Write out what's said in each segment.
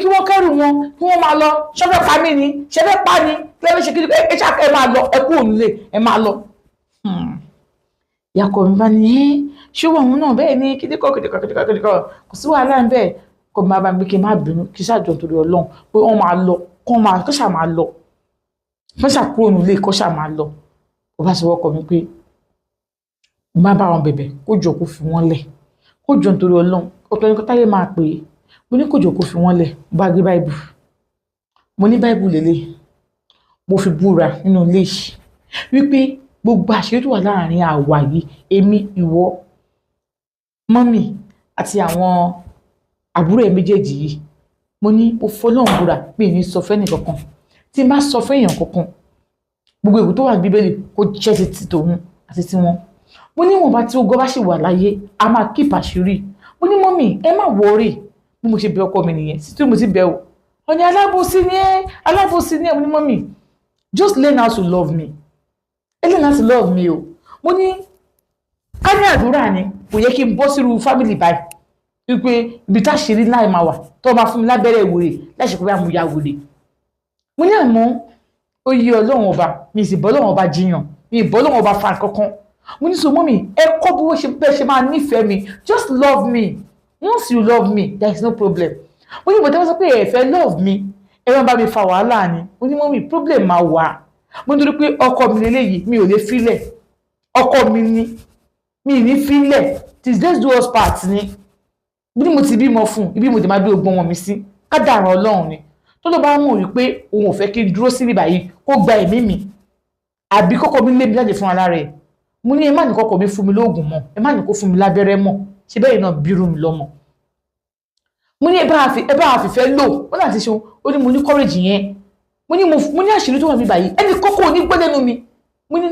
Kí wọ́n kẹ́rù wọn, kí wọ́n máa lọ. Ṣọ́fẹ́ pa mí ni? Ṣẹ́fẹ́ pa ni? Lẹ́fẹ́ ṣe kí ẹ ṣáà, ẹ máa lọ, ẹ kú òun lè, ẹ máa lọ. Ìyá ọkọ mi bá ní, ẹ́ ṣé òun náà bẹ́ẹ̀ ni? Kíndínkọ̀ kíndínkọ̀ kíndínkọ̀ kíndínkọ̀, kò sí wàhálà ń bẹ́ẹ̀. Kò máa bá mi kí n má bínú, kí ṣáàjọ nítorí Ọlọ́run, pé wọ́n máa lọ, kó máa kó ṣáà máa lọ, kó ṣáà kúrò nílé, kó ṣáà máa lọ. Ó bá sọ wọ́kọ mi pé mo bá bá wọn bẹ̀bẹ̀, kó jọ, kó fi wọ́n lẹ̀, kó jọ nítorí Ọlọ́run. Ọ̀tọ̀ ní kọ́táyé máa pè é. Mo ní kó jọ, kó fi wọ́n lẹ̀. Mo bá gbé Báìbù, mo ní Báìbù lélẹ̀, mo fi búra nínú ilé yìí wípé gbogbo àṣírí tó wà láàrin àwa yìí, èmi, ìwọ, mummy àti àwọn àbúrò ẹ̀ méjèèjì yìí, mo ní mo fọlọ́run búra, mi ò ní sọ fẹ́nì kankan. Tí n bá sọ fẹ́yàn kankan, gbogbo ègún tó wà ní Bíbélì kó jẹ́ ti tòun àti tiwọn. Mo ní wọn bá tí ogun bá sì wà láyé, a máa keep àṣírí. Mo ní, "Mummy, ẹ má worry." Bí mo ṣe bẹ ọkọ mi nìyẹn sí, tí mo ti bẹ̀ o. Wọ́n ní alábòsí ni ẹ́, alábòsí ni ẹ́. Mo ní, "Mummy, just learn how to love me. Ẹ learn how to love me o." Mo ní ká ní àdúrà ni kò yẹ kí n bọ́ sírú family báyìí, wípé ibi tá ṣe rí láì máa wà tó máa fún mi lábẹ́rẹ́ ìwòrè láìṣe pé mo ya wèrè. Mo ní àmọ́ ó yí Ọlọ́run Ọba mi sì bọ́ Ọlọ́run Ọba jiyàn, mi ì bọ́ Ọlọ́run Ọba fa kankan. Mo ní, so mummy, ẹ kọ́ bí wọ́n ṣe bẹ́ẹ̀ ṣe máa nífẹ̀ẹ́ mi. Just love me. Once you love me, there is no problem. Mo ní ìbọn tí wọ́n sọ pé ẹ fẹ́ love me, ẹ máa bá mi fa wàhálà ni. Mo ní, "Mummy, problem máa wà." Mo nítorí pé ọkọ mi lélẹ́yìí, mi ò lè filẹ̀. Ọkọ mi ni, mi ì ní filẹ̀ till death do us part ni. Bí mo ti bímọ fún ibi, mo ti máa bí ogbon wọn mi sí, kádàrá Ọlọ́run ni. Tó ló bá mọ̀ wípé òun ò fẹ́ kí n dúró síbí báyìí, kó gba ẹ̀mí mi, àbí kọ́kọ́ mi lé mi jáde fún ara rẹ̀. Mo ní ẹ má ní kọ́kọ́ mi fún mi lóògùn mọ́, ẹ má ní kó fún mi lábẹ́rẹ́ mọ́. Ṣe bẹ́ẹ̀ náà bírú mi lọ́mọ? Mo ní ẹ bá àfìfẹ́ lò ó láti ṣe. Ó ní mo ní courage yẹn. Mo ní mo ní àṣírí tó wà mí báyìí, ẹnì kọ́kọ́ ò ní gbọ́ lẹ́nu mi. Mo ní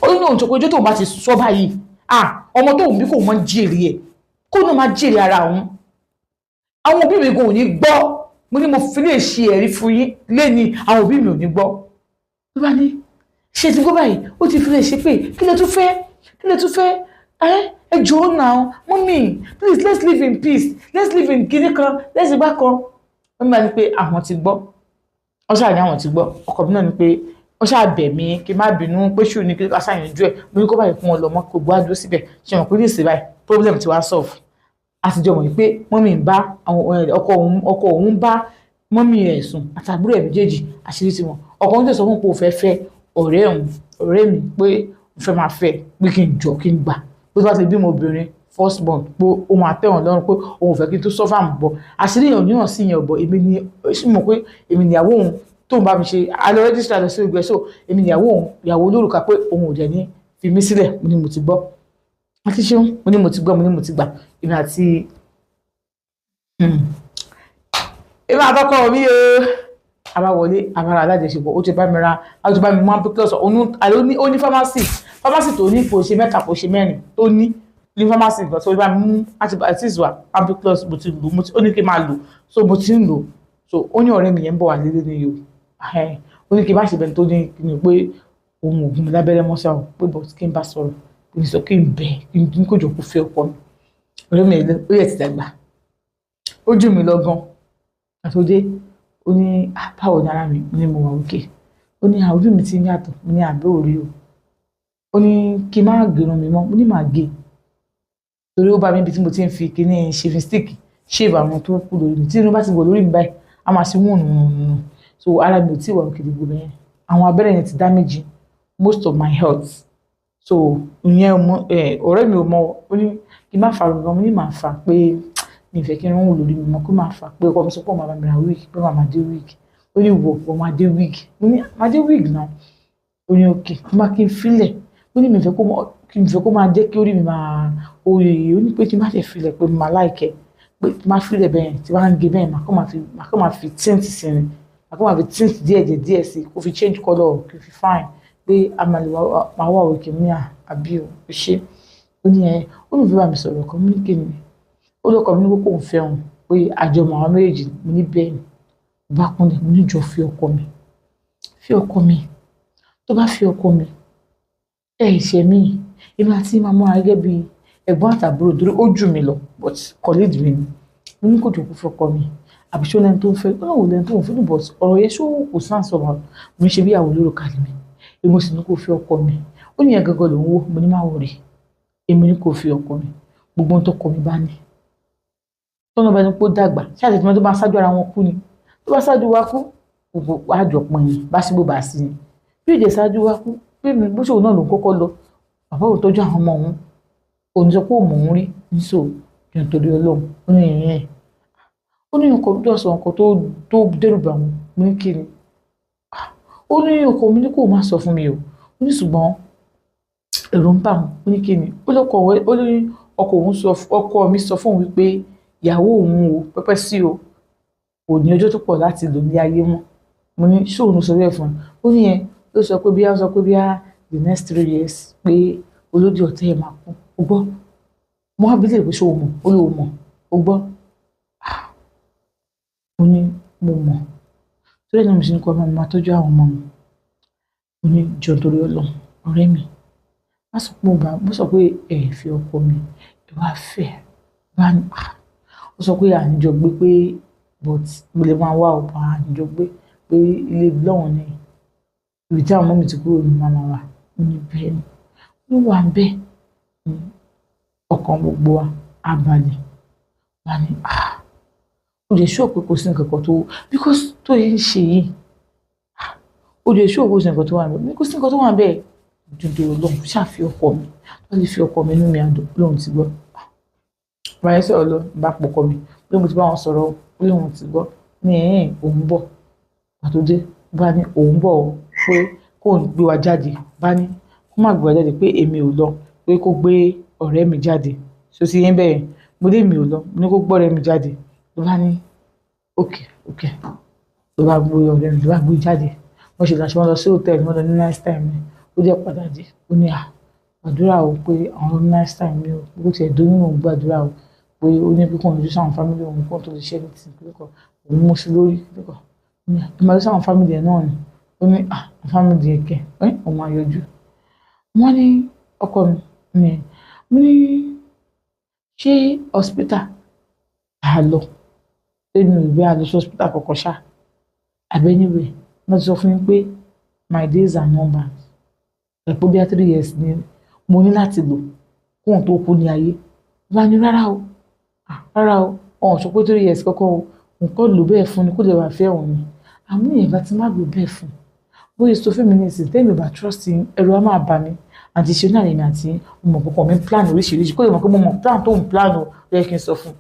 ó ní òun tó pé ojú tóun bá ti sọ báyìí, ah, ọmọ tóun bí kò mọ jèrè ẹ̀, kó náà máa jèrè ara òun, àwọn òbí mi kò ní gbọ́. Mo ní mo fi lè ṣe ẹ̀rí fún yín lẹ́ni, àwọn òbí mi ò ní gbọ́. Ló bá ní, ṣe ti gbọ́ báyìí? Ó ti fi lè ṣe pé kí lè tún fẹ́, kí lè tún fẹ́? Ẹ ẹ jọ̀ọ́ now, mummy, please, let's live in peace, let's live in kinní kan, let's gbá kan. Wọ́n bá ní pé àwọn ti gbọ́. Wọ́n ṣáà ní àwọn ti gbọ́. Ọkọ mi náà ní pé wọ́n ṣáà bẹ̀ mí kí n má bínú, pé ṣù ní kí n ṣàyànjú ẹ̀. Mo ní kó báyìí fún wọn lọ mọ́, kó gbọ́ àdúró síbẹ̀. Ṣe mọ̀ pé ní ìsìn báyìí, problem ti wá solve? Àtijọ́ mọ̀ pé mummy ń bá ọkọ òun bá mummy ẹ̀ sùn àtàbúrò ẹ̀ méjèèjì, àṣírí tiwọn. Ọkọ òun tẹ̀sán fún pé òun fẹ́ fẹ́ ọ̀rẹ́ òun, ọ̀rẹ́ mi, pé òun fẹ́ máa fẹ́, pé kí n jọ, kí n gbà pé tó bá ti bímọ obìnrin first born, pé ó máa tẹ̀wọ̀n lọ́rùn, pé òun ò fẹ́ kí n tó suffer bọ̀. Àṣírí yẹn ò níwọ̀n sí yẹn bọ̀. Èmi ni mọ̀ pé èmi nìyàwó òun tó ń bá mi ṣe alẹ́ register lọ sí ìgbẹ́, so èmi nìyàwó òun, ìyàwó olórùka, pé òun ò dẹ̀ ní fi mí sílẹ̀. Mo ní mo ti gbọ́, àti ṣeun. Mo ní mo ti gbọ́, mo ní mo ti gbà. Èmi àtọkọ mi o, a bá wọlé abára alájọṣepọ̀. Ó ti bá mi ra, ó ti bá mi mú ampiclox. Ó ní pharmacy tó ní, kò ṣe mẹ́ta, kò ṣe mẹ́rin, tó ní ní pharmacy nǹkan tó bá mi mú antibiotics wá, ampiclox. Mo ti lò, mo ti, ó ní kí n máa lò, so mo ti ń lò. So ó ní ọ̀rẹ́ mi yẹn ń bọ̀ wá lélẹ́ ní yìí o. Ó ní kí n má ṣe bẹ́ẹ̀ tó ní kí ni pé òun ò gún mi lábẹ́rẹ́ mọ́ sáà o, pé but kí n bá sọ̀rọ̀, kí n sọ, kí n bẹ̀, kí n kó jọ, kó fẹ́ ọkọ mi. Ọ̀rẹ́ mi ó yẹ ti dàgbà, ó jù mí lọ gan. Àtòdé ó ní, "Báwo ni ara mi?" Mo ní mo wà òkè. Ó ní ojú mi ti ń yàtọ̀. Mo ní àbẹ́ òrí o. Ó ní kí n má gérun mi mọ́. Mo ní màá gé, torí ó bá mi ibi tí mo ti ń fi kíní shaving stick shave àwọn tó kù lórí mi. Tí irun bá ti wọ̀ lórí mi báyìí, a máa ṣe wọ̀n nù. So ara mi ò tí ì wà òkè gbogbo yẹn. Àwọn abẹ́rẹ́ yẹn ti damage most of my health. So ìyẹn ọ̀rẹ́ mi ò mọ. Ó ní kí n má fa irun. Mo ní màá fa, pé mi ì fẹ́ kí irun wù lórí mi mọ́, kó máa fà, pé ọkọ mi sọ pé òun máa bá mi ra wig, pé màá máa dé wig. Ó ní wò ó máa dé wig. Mo ní máa dé wig náà. Ó ní okay, mo máa kí n filẹ̀. Ó ní mi fẹ́ kó kí n fẹ́ kó máa jẹ́ kí orí mi máa orí. Ó ní pé kí n má ṣe filẹ̀, pé mo máa like pé tí máa filẹ̀ bẹ́ẹ̀, tí wọ́n á ń gé bẹ́ẹ̀, màá kọ́ máa fi tint sí ni, màá kọ́ máa fi tint díẹ̀ díẹ̀ díẹ̀ sí, kó fi change colour, kó fi fine, pé a máa lè máa wà òkè. Mú ní àbí o ṣe. Ó ní ẹ ó ní fi bá mi sọ̀rọ̀ kan. Mú ní kí ni? Ó lọ́kọ̀ mi ní kókó òun fẹ́ òun, pé àjọmọ̀ àwọn méjèèjì. Mo ní bẹ́ẹ̀ ni. Mo bá kúnlẹ̀, mo ní jọ, fi ọkọ mi, fi ọkọ mi. Tó bá fi ọkọ mi, ẹ ṣe mí. Èmi àti máa múra gẹ́gẹ́ bí ẹ̀gbọ́n àtàbúrò, torí ó jù mí lọ, but colleague mi ni. Mo ní kò jọ, kó fi ọkọ mi. Àbí ṣó lẹ́ni tó ń fẹ́? Ó náà wò lẹ́ni tó ń fẹ́, but ọ̀rọ̀ yẹn ṣó kò sáà sọ̀rọ̀. Mo ń ṣe bí ìyàwó lórúkọ kalẹ̀ mi, èmi sì ní kó fi ọkọ mi. Ó ní ìyẹn gangan lòún wò. Mo ní má wọrí, èmi ní kó fi ọkọ mi. Gbogbo ohun tó kọ mi bá ní, tọ́nà bá ní kó dàgbà ṣáà tí wọ́n tó bá ṣáájú ara wọn kú ni, tó bá ṣáájú wa kú, gbogbo àjọpọ̀ yẹn bá sí bó bá sí ni. Bí ìjẹ́ ṣáájú wa kú, bí mi bó ṣòwò náà ló ń kọ́kọ́ lọ, bàbá òun tọ́jú àwọn ọmọ òun, òun sọ pé òun òun rí níṣò jẹun torí Ọlọ́run. Ó ní ìyẹn ẹ̀, ó ní ọkọ tó sọ nǹkan tó dẹ́rù bà wọ́n. Mo ní kí ni? Ó ní ọkọ mi ní kó má sọ fún mi o. Ó ní ṣùgbọ́n ẹ̀rù ń bà wọ́n. Ó ní kí ni? Ó lọ́kọ, ó ní ọkọ òun sọ, ọkọ mi sọ fún òun wípé ìyàwó òun o pẹ́pẹ́ sí o, kò ní ọjọ́ tó pọ̀ láti lò ní ayé mọ́. Mo ní ṣé òun sọ bẹ́ẹ̀ fún un? Ó ní yẹn ló sọ pé bí a sọ pé bí a the next 3 years pé olódì ọ̀tẹ̀ ẹ̀ máa kú. Ó gbọ́, mo wá bílẹ̀ pé ṣé o mọ̀? Ó lóun mọ̀. Ó gbọ́, mo ní mo mọ̀, torí ẹ̀ náà mo ṣe ní kó ọmọ mi máa tọ́jú àwọn ọmọ mi. Mo ní jọ torí Ọlọ́run, ọ̀rẹ́ mi, má sọ pé mo bá mo sọ pé ẹ fi ọkọ mi, ẹ wá fẹ́ bá ní. Ó sọ pé àníjọ gbé pé, but mo lè máa wá ọ̀pọ̀ àníjọ gbé pé ilé lọ́hùn ni ibi tí àwọn ọmọ mi ti kúrò ní màmá wa. Mo ní bẹ́ẹ̀ ni, ó wà bẹ́ẹ̀ ní ọkàn gbogbo wa á balẹ̀. Wà ní ó lè ṣọ́ pé kò sí nǹkan kan tó, because tó yẹ ń ṣe yìí, ó lè ṣọ́ kò sí nǹkan tó wà níbẹ̀, kò sí nǹkan tó wà níbẹ̀. Dúdú Ọlọ́run ṣàfi ọkọ mi, wọ́n lè fi ọkọ mi, inú mi àdùn lóhun ti gbọ́. Báyìí sọ̀rọ̀ lọ bá pọkọ mi pé mo ti bá wọn sọ̀rọ̀, ó lóun ti gbọ́, ní ẹ̀yìn òun bọ̀. Pàtó dé bá ní òun bọ̀ ó pé kóun gbé wa jáde, bá ní kó má gbé wa jáde, pé èmi ò lọ, pé kó gbé ọ̀rẹ́ mi jáde. So ti yín bẹ́ẹ̀, mo dé mi ò lọ, mo ní kó gbọ́ ọ̀rẹ́ mi jáde. Ló bá ní okay okay, ló bá gbé ọ̀rẹ́ mi, ló bá gbé jáde. Wọ́n ṣe lọ́sẹ̀, wọ́n lọ sí hòtẹ́ẹ̀lì, wọ́n lọ ní nice time ni. Ó jẹ́ padà dé, ó ní à gbàdúrà o pé àwọn ní nice time ni o, bó tiẹ̀ dún nínú òun gbàdúrà o pé ó ní pé kóun yọjú sáwọn family òun kóun tó lè ṣe anything pé kọ́ òun mú sí lórí pé kọ́ ó ní ẹ máa lọ sáwọn family ẹ̀ náà ni. Ó ní à family ẹ̀ kẹ̀ ẹ́ òun máa yọjú. Wọ́n ní ọkọ mi ní, mo ní ṣé hospital à lọ lẹ́nu ìwé àlọ́ sí hospital kọ̀ọ̀kan ṣá àbẹ́ anyway. Wọ́n ti sọ fún mi pé my days are numbered, ẹ̀pọ̀ bí i 3 years ni mo ní láti lò kóun tó kú ní ayé. Wọ́n á ní rárá o, rárá o, ọ̀hún sọ pé 3 years kọ́kọ́ o, nǹkan lò bẹ́ẹ̀ fún ni kó lè wà fẹ́ òun ni. Àmú ìyẹn bá ti má lò bẹ́ẹ̀ fún bóyá sọ fún mi ní ìsìn tẹ́mi bá trust yín, ẹ̀rù á máa bà mí. Àti ṣe náà lèmi àti mo mọ̀ pọ̀pọ̀ mi plan oríṣiríṣi kó lè mọ̀ pé mo mọ̀ plan tó ń plan o, ó yẹ kí n sọ fún un.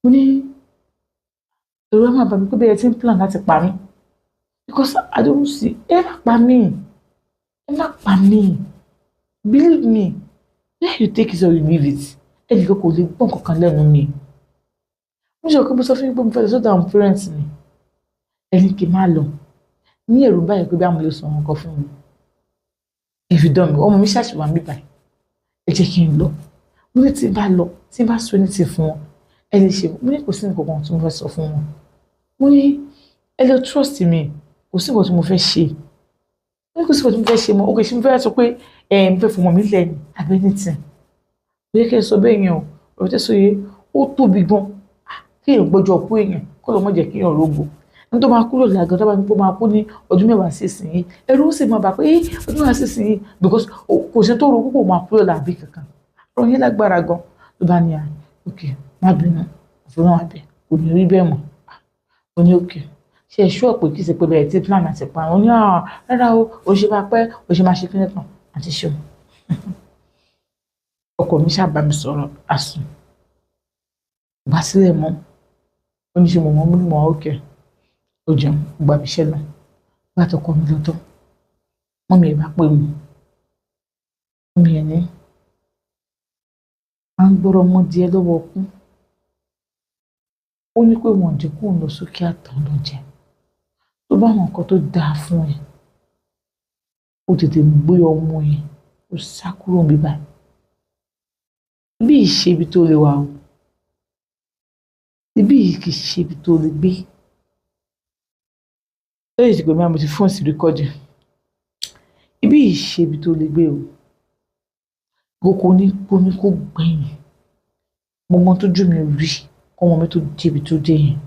Mo ní ẹ̀rù á máa bà mí pé bẹ́ẹ̀ tí ń plan láti pa mí, because I don't see. Ẹ má pa mí, ẹ má pa mí. Believe me, whether you take it or you leave it, ẹnìkan kò lè gbọ́ nǹkan kan lẹ́nu mi. Mo ṣe pé mo sọ fún yín pé mo fẹ́ lọ sọ́dọ̀ àwọn parents mi, ẹni kì í má lọ ní ẹ̀rù báyìí pé bí àwọn lè sọ nǹkan fún mi. If you don't, ọmọ mi ṣàṣìwà mí báyìí, ẹ jẹ́ kí n lọ. Mo ní tí n bá lọ, tí n bá sọ ní ti fún wọn, ẹ lè ṣe. Mo ní kò sí nǹkan kan tí mo fẹ́ sọ fún wọn. Mo ní ẹ lè trust me, kò sí nǹkan tí mo fẹ́ ṣe. Mo ní kò sí nǹkan tí mo fẹ́ ṣe mọ́. Ok, ṣé mo fẹ́ sọ pé ẹ mo fẹ́ fún ọmọ mi lẹ́nu àbẹ́ anything? Kò yẹ kí ẹ sọ bẹ́ẹ̀ yẹn o. Ọ̀rọ̀ tẹ́ sọ yẹn ó tóbi gan. Kí èèyàn gbọ́jọ́ kú èèyàn kó lọ́ mọ̀ jẹ́ kí èèyàn rógo ní tó máa kúrò lágàn, tó bá ní kó máa kú ní ọdún 10 sí ìsinyìí, ẹ̀rù ó sì máa bà pé ọdún 10 sí ìsinyìí, because kò sí tó ro púpọ̀ máa kúrò làbí kankan. Ọ̀rọ̀ yẹn lágbára gan. Ló bá ní à ok, má bínú, òfin náà bẹ̀ kò ní rí bẹ́ẹ̀ mọ́. Ó ní ok, ṣe é ṣú ọ̀pẹ kì í ṣe pé bẹ̀rẹ̀ tí plan àti pa. Ó ní rárá o, ó ṣe máa pẹ́, ó ṣe máa ṣe kíní kan àti ṣe. Ọkọ mi ṣáà bá mi sọ̀rọ̀ àsùn gbà sílẹ̀ mọ́. Ó ní ṣe mọ̀ mọ́ mọ́. Ok, ó jẹun, gbà mí ṣẹ́ lọ. Gbà tó kọ́ mi lọ́tọ̀, mummy ẹ̀ bá pè mí. Mummy ẹ̀ ní à ń gbọ́rọ̀ ọmọ díẹ̀ lọ́wọ́ kú. Ó ní pé wọ́n jẹ́ kóun lọ sókè àtàn lọ jẹ tó bá àwọn nǹkan tó dáa fún ẹ, ó tètè gbé ọmọ yẹn, ó sá kúrò níbí báyìí. Bí ìṣe ibi tó lè wà o, ibí yìí kì í ṣe ibi tó lè gbé. Lẹ́yìn tí pé mo ti fóònù sí record, ibí yìí ṣe ibi tó lè gbé o. Kókó ní gbómi kó gbẹ̀yìn gbogbo tójú mi rí kọ́mọ mi tó débi tó dé yẹn.